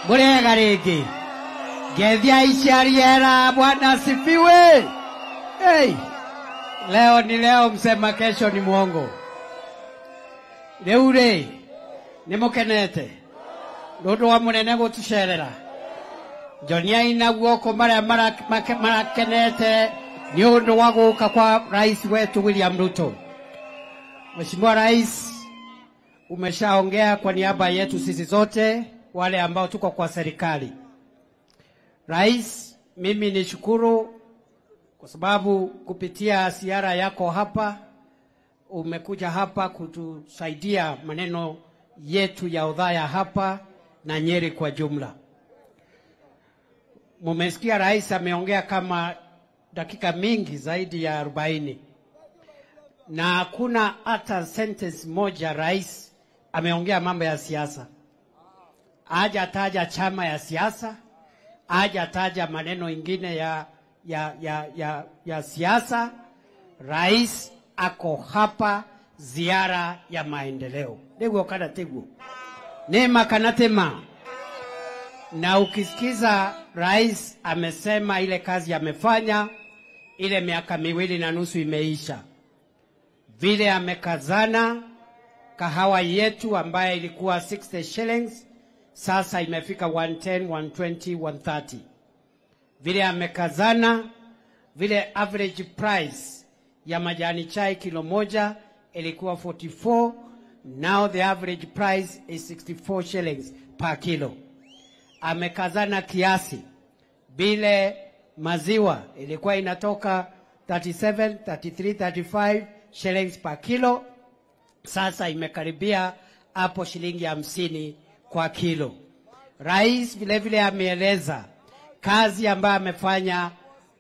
Murega rĩngĩ. Ngethia Iciariera, Bwana asifiwe. Hey, leo ni leo, msema kesho ni mwongo. Rĩu rĩ, nĩ mũkenete nĩ ũndũ wa mũnene gũtũcerera. Njoniai na guoko marĩa marakenete nĩ ũndũ wa gũka kwa rais wetu William Ruto. Mheshimiwa Rais, umeshaongea kwa niaba yetu sisi zote wale ambao tuko kwa serikali. Rais, mimi nishukuru kwa sababu kupitia ziara yako hapa umekuja hapa kutusaidia maneno yetu ya Othaya hapa na Nyeri kwa jumla. Mumesikia rais ameongea kama dakika mingi zaidi ya 40. Na hakuna hata sentence moja rais ameongea mambo ya siasa. Hajataja chama ya siasa, hajataja maneno ingine ya siasa. Rais ako hapa ziara ya maendeleo. Niguo kana tiguo. Nema kana tema. Na ukisikiza rais amesema ile kazi amefanya, ile miaka 2.5 imeisha. Vile amekazana, kahawa yetu ambaye ilikuwa 60 shillings, sasa imefika 110, 120, 130. Vile amekazana, vile average price ya majani chai kilo moja ilikuwa 44, now the average price is 64 shillings per kilo. Amekazana kiasi, vile maziwa ilikuwa inatoka 37, 33, 35 shillings per kilo, sasa imekaribia hapo shilingi 50 kwa kilo. Rais vile vile ameeleza kazi ambayo amefanya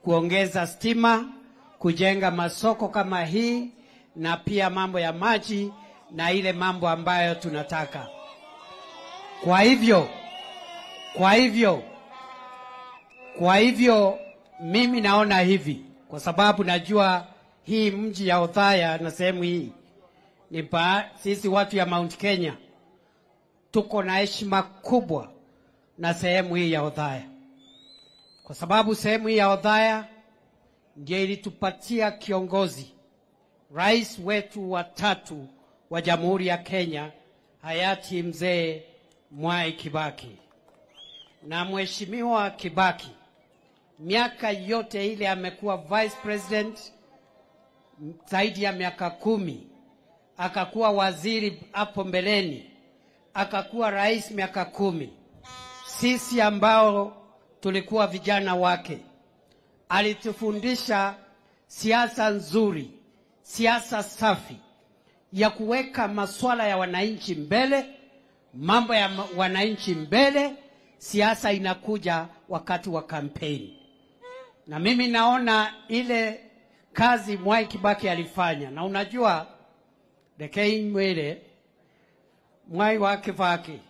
kuongeza stima, kujenga masoko kama hii, na pia mambo ya maji na ile mambo ambayo tunataka. Kwa hivyo mimi naona hivi, kwa sababu najua hii mji ya Othaya na sehemu hii ni sisi watu ya Mount Kenya tuko na heshima kubwa na sehemu hii ya Othaya, kwa sababu sehemu hii ya Othaya ndiyo ilitupatia kiongozi, rais wetu wa tatu wa Jamhuri ya Kenya, hayati Mzee Mwai Kibaki. Na Mheshimiwa Kibaki miaka yote ile amekuwa vice president zaidi ya miaka 10, akakuwa waziri hapo mbeleni, akakuwa rais miaka 10. Sisi ambao tulikuwa vijana wake, alitufundisha siasa nzuri, siasa safi ya kuweka masuala ya wananchi mbele, mambo ya wananchi mbele. Siasa inakuja wakati wa kampeni. Na mimi naona ile kazi Mwai Kibaki alifanya. Na unajua rekei mwere Mwai wa Kibaki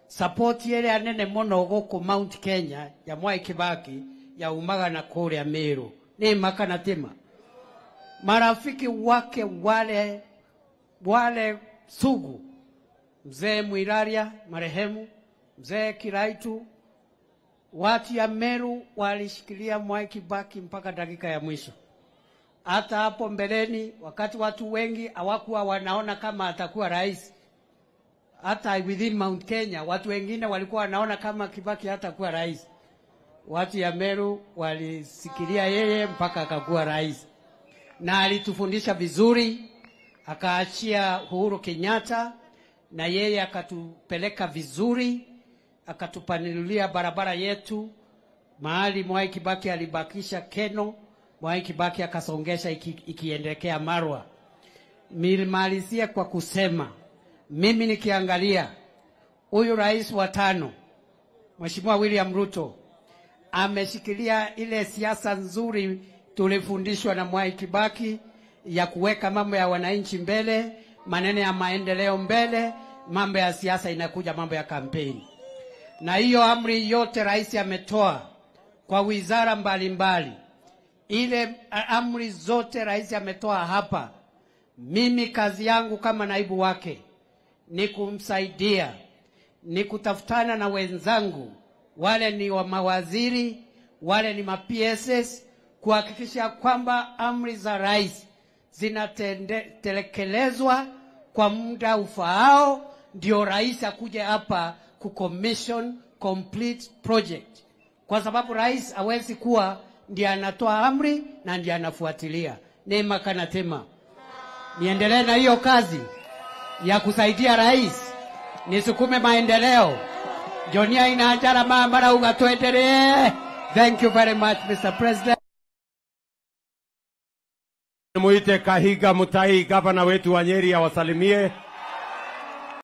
support ile anene mono goko Mount Kenya ya Mwai Kibaki ya umaga na kule Meru ni makana tema. Marafiki wake wale sugu, Mzee Mwiraria marehemu, Mzee Kiraitu, watu ya Meru walishikilia Mwai Kibaki mpaka dakika ya mwisho. Hata hapo mbeleni wakati watu wengi hawakuwa wanaona kama atakuwa rais, hata within Mount Kenya watu wengine walikuwa wanaona kama Kibaki hatakuwa rais, watu ya Meru walisikilia yeye mpaka akakuwa rais. Na alitufundisha vizuri, akaachia Uhuru Kenyatta na yeye akatupeleka vizuri, akatupanulia barabara yetu. Mahali Mwai Kibaki alibakisha Keno, Mwai Kibaki akasongesha ikiendelea Marwa. Nilimalizia kwa kusema, mimi nikiangalia huyu rais wa 5 Mheshimiwa William Ruto ameshikilia ile siasa nzuri tulifundishwa na Mwai Kibaki ya kuweka mambo ya wananchi mbele, maneno ya maendeleo mbele, mambo ya siasa inakuja mambo ya kampeni. Na hiyo amri yote rais ametoa kwa wizara mbalimbali, ile amri zote rais ametoa hapa, mimi kazi yangu kama naibu wake ni kumsaidia ni kutafutana na wenzangu, wale ni wa mawaziri, wale ni ma PSS, kuhakikisha kwamba amri za rais zinatekelezwa kwa muda ufaao, ndio rais akuje hapa kucommission complete project, kwa sababu rais hawezi kuwa ndiye anatoa amri na ndiye anafuatilia. Neema kanatema, niendelee na hiyo kazi ya kusaidia rais, nisukume maendeleo. Jonia inajara mama uga tuendelee. Thank you very much, Mr. President. Muite Kahiga Mutai, gavana wetu wa Nyeri, awasalimie.